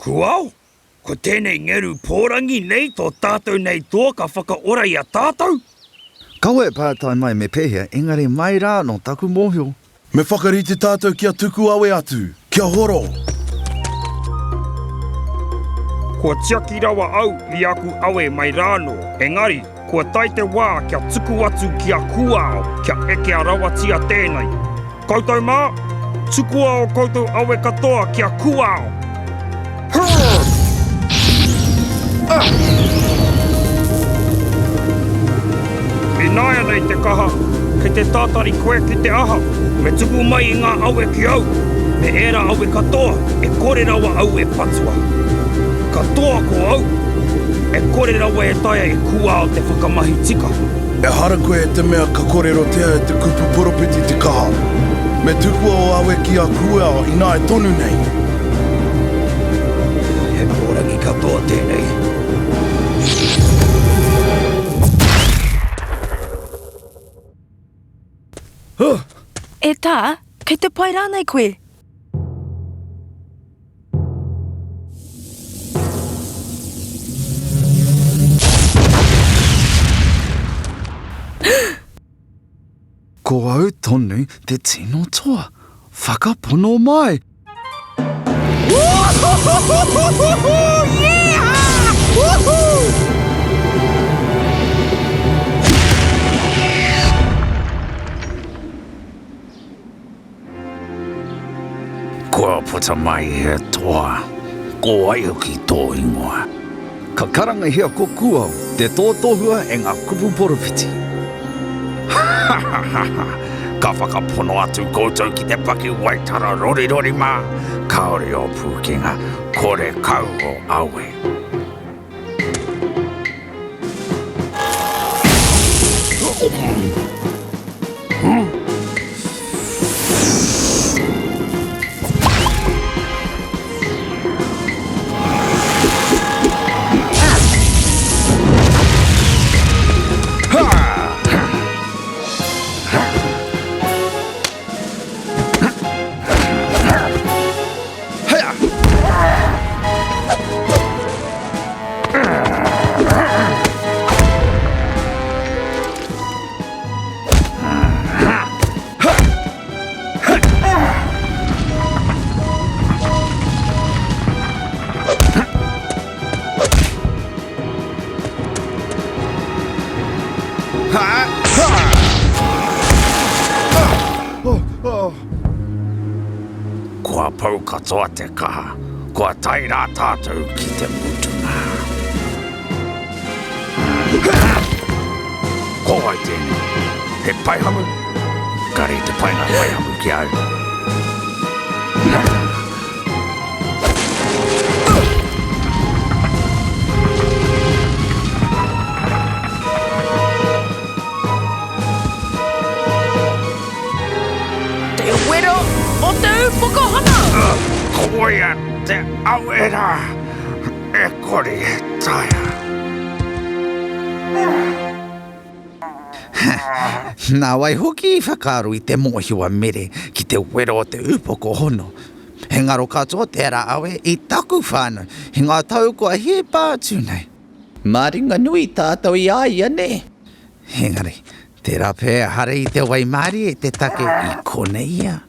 Kuao, ko tēnei ngeru pōrangi nei tō tātou nei toa ka whakaora i a tātou? Kaua e pātai mai me pēhea, engari mai rā nō taku mōhio. Me whakarite tātou kia tuku awe atu, kia horo! Kua tiaki rawa au i aku awe mai rānō, engari, kua tae te wā kia tuku atu ki a Kuao kia ekea rawatia tēnei. Koutou mā, tukua ō koutou awe katoa ki a Kuao! Ināianei te kaha, kei te tātari koe ki te aha? Me tuku mai i ngā awe ki au, me ērā awe katoa e kore rawa au e patua. Ka toa ko au, e kore rawa e taea e Kūao te whakamahi tika. Ehara koe e te mea ka korerotia e te kupu poropiti te kaha. Me tukua o awe ki a Kūao ināi tonu nei. He pōrangi katoa tēnei. E tā, kei te pai rānei koe? Ko au tonu te tino toa. Whakapono mai! Kua puta mai he toa, ko wai hoki tō ingoa? Ka karangahia ko Kuao te tōtohua e ngā kupu poropiti. Ha ha ha ha! Ka whakapono atu koutou ki te pakiwaitara rorirori mā, kāore ō pūkenga, kore kau ō awe. Kua pau katoa te kaha, kua tae rā tātou ki te mutunga. Ko wai tēnei? He paihamu? Kāre i te pai ngā paihamu ki a au. Te wero o te upoko hana! Koia te awe rā e kore e taea. Nā wai hoki i whakaaro i te mōhio a Mere ki te wero o te upoko hono. He ngaro katoa tērā awe i taku whānau i ngā tau kua hīpa atu nei. Māringanui tātou i a ia, nē? Engari, tērā pea ehara i te waimarie te take i konei ia.